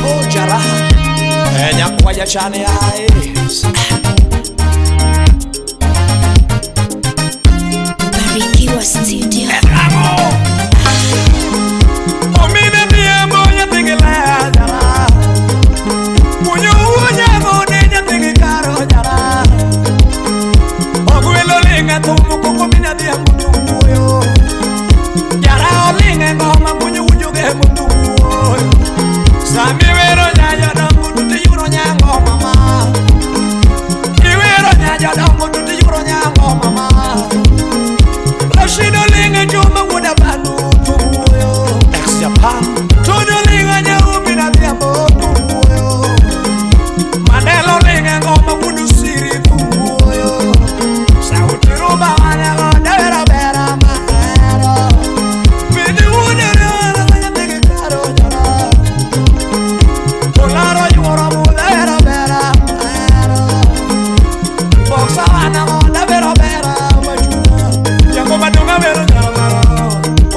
Nang'o jaraha Nyakwaja chane eyes. Barikiwa Studio. Nang'o Omine diembo nyathigi ler jara. Munyo uonyago ne nyathigi karo jara. Ogwelo ling' thum koko mina dhiambo to wuoyo. Jara oling' e ngoma munyo winjoge mondo wuoyo. Sami wero nyajodongo to tiyudo nyango mama. Iwero nyajodongo to tiyudo nyango mama. Rashid oling' e chuma wuod Abanu to wuoyo. Ex Japan. Tudo oling' e nyaumbi na dhiambo to wuoyo. Mandela oling' e ngoma wuod Osiri to wuoyo. Sauti rumba wanago dawero bera mahero. Piny wuod Riwara nyathigi karo jara. Olaro yuoro mudhero bera mahero. Boxa wanago dawero bera machunya. Jango madonga wero nyara maro.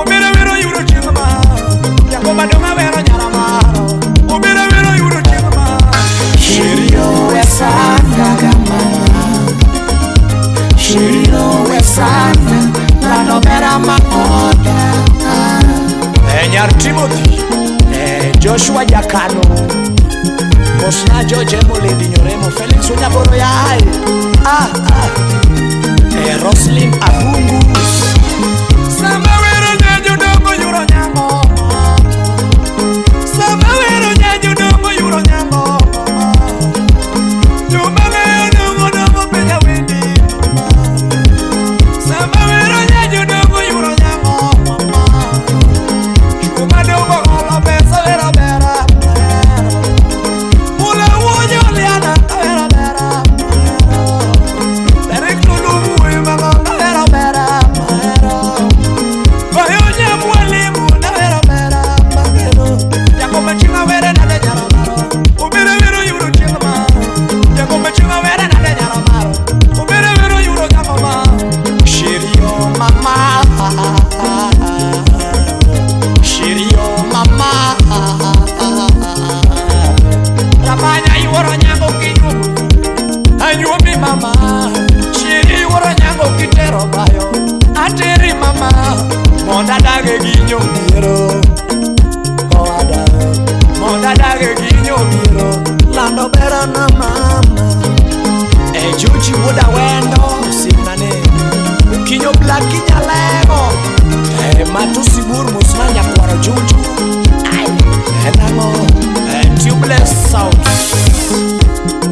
Obiro wero yudo chieng' ma. Jango madonga wero nyara maro. Obiro wero yudo chieng' ma. Shirio wesana gamana, Shirio wesana, lando bera maoda. Nyar Timothy, Joshua Jakano, Mosna George Emoledi Nyoremo, Felix Onyaboro Yai, Roslyn Abungu. Sama wero nyajodongo yuro nyango, sama wero nyajodongo yuro nyango, joma ng'eyo dongo dongo penja wendi, sama wero nyajodongo yuro nyango, chuma dongo golo pesa wero bera, mula wuonyo liana wero bera, Derek Lulu wuoyo magonga wero bera, Bayo nyamwalimu na wero bera mageno, Jacob chinga were nade nyara maro, Obiro wero yudo chieng' ma, Jacob chinga were nade nyara maro, Obiro wero yudo nyako ma, Shirio mama, Shirio mama, Ramanya yuoro nyango kinyuomo, anyuomi mama, Shiri yuoro nyango kitero bayo, ateri mama, mondo adage gi nyomiero. Owada, mondo adage gi nyomiero, lando bera na mama. Joji wuod Awendo, osiepnane, Okinyo Black Nyalego, Matusi Bur Musna nyakwaro Juju, ai, nang'o, Tubeless Sound.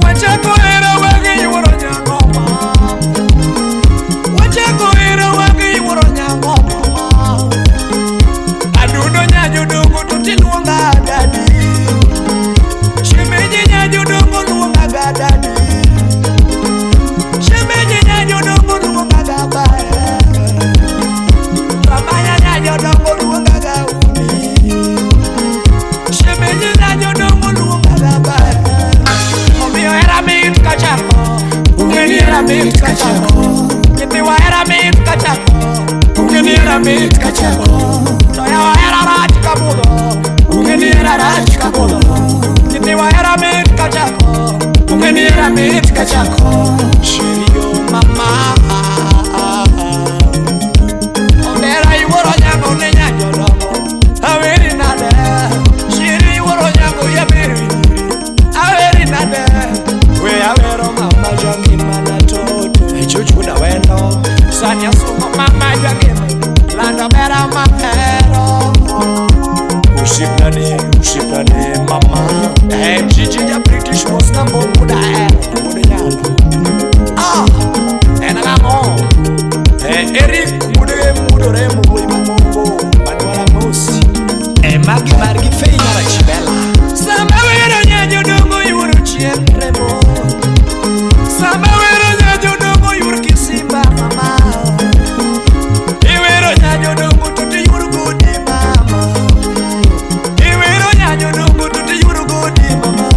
Wachako hera wagi yuoro nyango mama. Wachako hera wagi yuoro nyango mama. Adundo nyajodongo to tiluonga dadi. Shemeji nyajodongo luonga ga dadi. Shemeji nyajodongo luonga ga bae. Ramanya nyajodongo luonga ga umi. Shemeji nyajodongo luonga ga bae. Omiyo hera mit kachako. Ung'eni hera mit kachako. Nyithiwa hera mit kachako. Ung'eni hera mit kachako. To yawa hera rach ka budho. Ung'eni hera rach ka budho. Nyithiwa hera mit kachako. Ung'eni hera mit kachako. Shirio mama. Ondera yuoro nyango ne nyajodongo. Aweri nade. Shiri yuoro nyango yaberi. Aweri nade. We awero mama jangima na toto. Echuchu da wendo. Sanya sumo mama jangima. Lando bera mahero. Usiplane, usiplane mama. Gigi ja British mosna mbongo da ero. Mude nyalo. Ah, enang'o. Eric mude mudore muboy mamongo. Madwara mosi. Magi margi fei nyara chibela. Sama wero nyajodongo yuoro chien remo. Sama wero nyajodongo yuoro kisimba mama. Iwero nyajodongo to tiyuoro godi mama. Iwero nyajodongo to tiyuoro godi mama.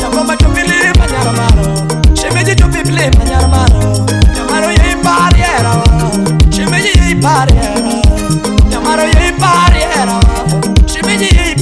Jakoma chopi lima nyara maro. Shemeji chopi lima nyara maro. Nyamaro yei pariera. Shemeji yei pariera. Nyamaro yei pariera. Shemeji yei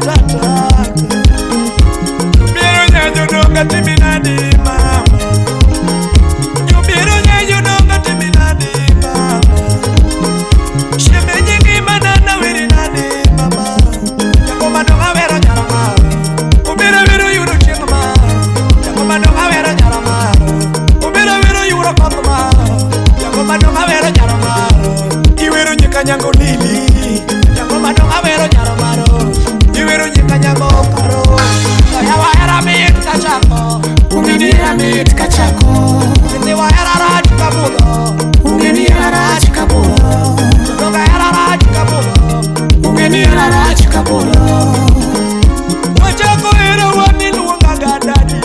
attack. Biro nyanyo donga timinadi mama. Jobiro nyanyo donga timinadi mama. Shemeji ngima na wiri nadi mama. Jango madonga wero nyara maro. Obiro wero yudo chieng' maro. Jango madonga wero nyara maro. Obiro wero yudo koth maro. Jango madonga wero nyara maro. Iwero nyika nyango lili. Jango madonga wero nyara maro. Iwero nyika nyango karo. Yawa hera mit kachako. Ungeni hera mit kachako. Nyithiwa hera rach kabudho. Ungeni hera rach kabudho. Jodonga hera rach kabudho. Ungeni hera rach kabudho. Wachako hera waniluonga ga dadi.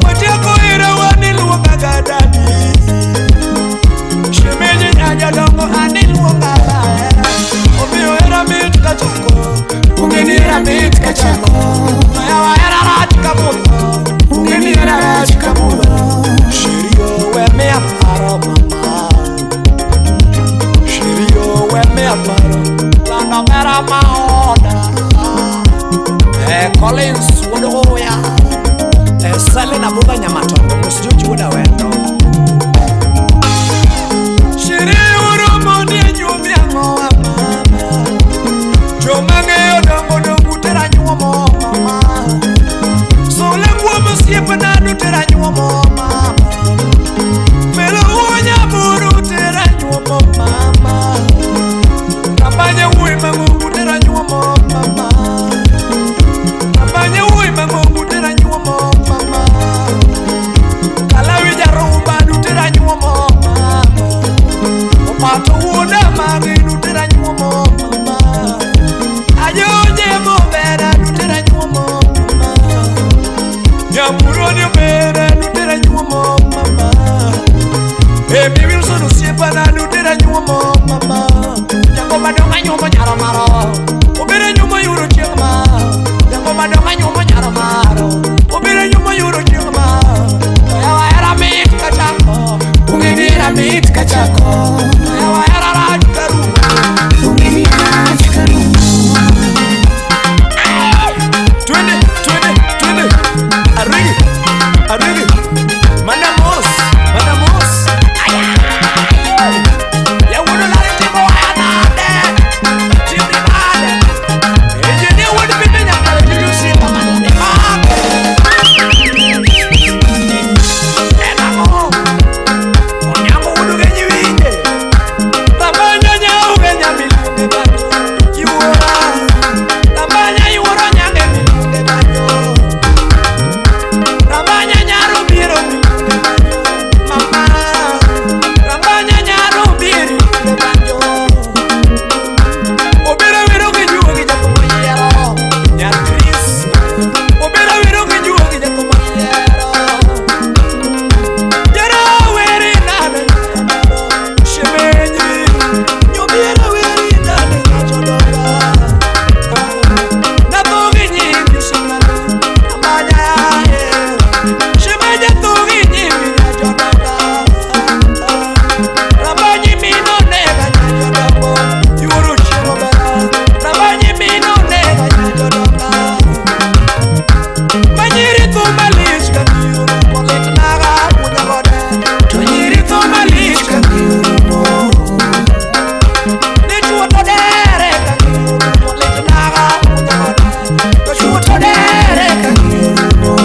Wachako hera waniluonga ga dadi. Shemeji nyanya dongo aniluonga ga. Omiyo hera mit kachako. Ungeni hera mit kachako. Yawa hera rach kabudho. Ungeni hera rach kabudho. Sherio we me aparo mama. Sherio we me aparo. Lando mera maoda. Collins wuod Oya. Selina Buga Nyamatongo mos joji wuod Awendo. Sherio uromo ni nyuomi ang'owa mama. Joma ng'eyo dongo dongo tera nyuomo mama. Sole kuom osiepna dutera nyuomo mama. Melo wuonya buru tera nyuomo mama. Rabanya wuoyi mang'ongo tera nyuomo mama. Rabanya wuoyi mang'ongo tera nyuomo mama. Kalawi jarumba dutera nyuomo mama. Opato wuoda magi dutera nyuomo mama. Ajonje mobera dutera nyuomo mama. Nyamuroni obera dutera nyuomo mama. Emi Wilson osiepana dutera nyuomo mama. Jango madonga nyuomo nyaro maro. Obiro nyuomo yuro chieng' maro. Jango madonga nyuomo nyaro maro. Obiro nyuomo yuro chieng' maro. Yawa hera mit kachako. Ungeni hera mit kachako. Yawa hera rach karumo. Ungeni hera rach karumo. Twende, twende, twende. Arigi, arigi. Mandamos, mandamos. Yawuono lari timo waya nade. Timri nade. Engineer wuod piny nyaka juju simba mano imako. En ang'o? Onyango wuod Ogenyi winje. Tamanya nyau ge nyamiluonge banjo. Yuora. Tamanya yuoro nyange miluonge banjo. Ramanya nyaro biro miluonge banjo. Mama. Ramanya nyaro biro miluonge banjo. Obiro wero gi juogi jathum oyiero. Nyar Chris. Obiro wero gi juogi jathum oyiero. Jaro weri nade shemeji. Nyobiro weri nade nyachondoga. Nathogi nyingi simane. Amanya yaye. Shemeji athogi nyingi nyachondoga. Rabanyi mino nega nyachondogo. Yuoro chiemo bera. Rabanyi mino nega nyachondoga. Manyiri thum malich ka mioro molit naga puonja gode. To nyiri tho malich ka mioro. Dichuo to dere ka mioro molit naga puonja gode. To chuo to dere ka mioro.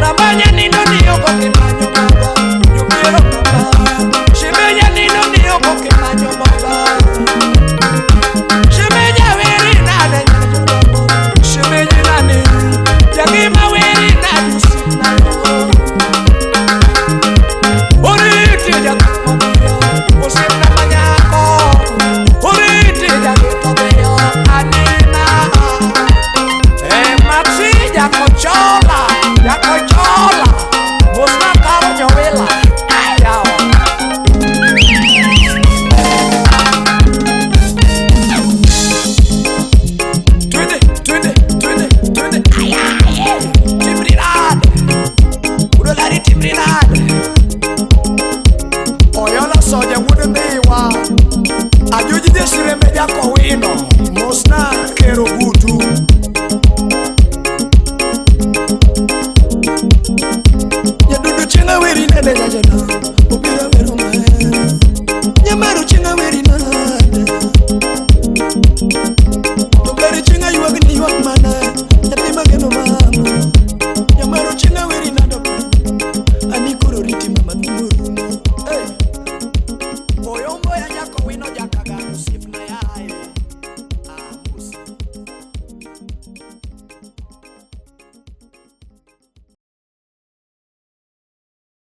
Rabanya nindo ni oko kimanyo mogo. Nyobiero mama. Shemeja nindo ni oko kimanyo mogo. Shemeja weri nade nyachondogo. Shemeji nani. Jagima weri nade osiepna yo. Oriti jathum mapiyo, osiepna manyako. Oriti jagito dhiyo, anena. Maxi jakochola, jakochola. Mosna kar jowila, ayawa. Twende, twende, twende, twende. Ayaye. Timri nade. Udolari timri nade. Oyola soja wuod Ndhiwa. Ajuji jesirembe jakowino. Mos Mosna Kero Gutu. Nyadudu chinga weri nade jajano obiro wero mahera. Nyamaru chinga weri nade. To kare chinga ywak ni ywak mana nyathi mageno mama. Nyamaru chinga weri nade ani koro riti mama thumo rumo. Hey. Oyombo ya nyako wino jaka.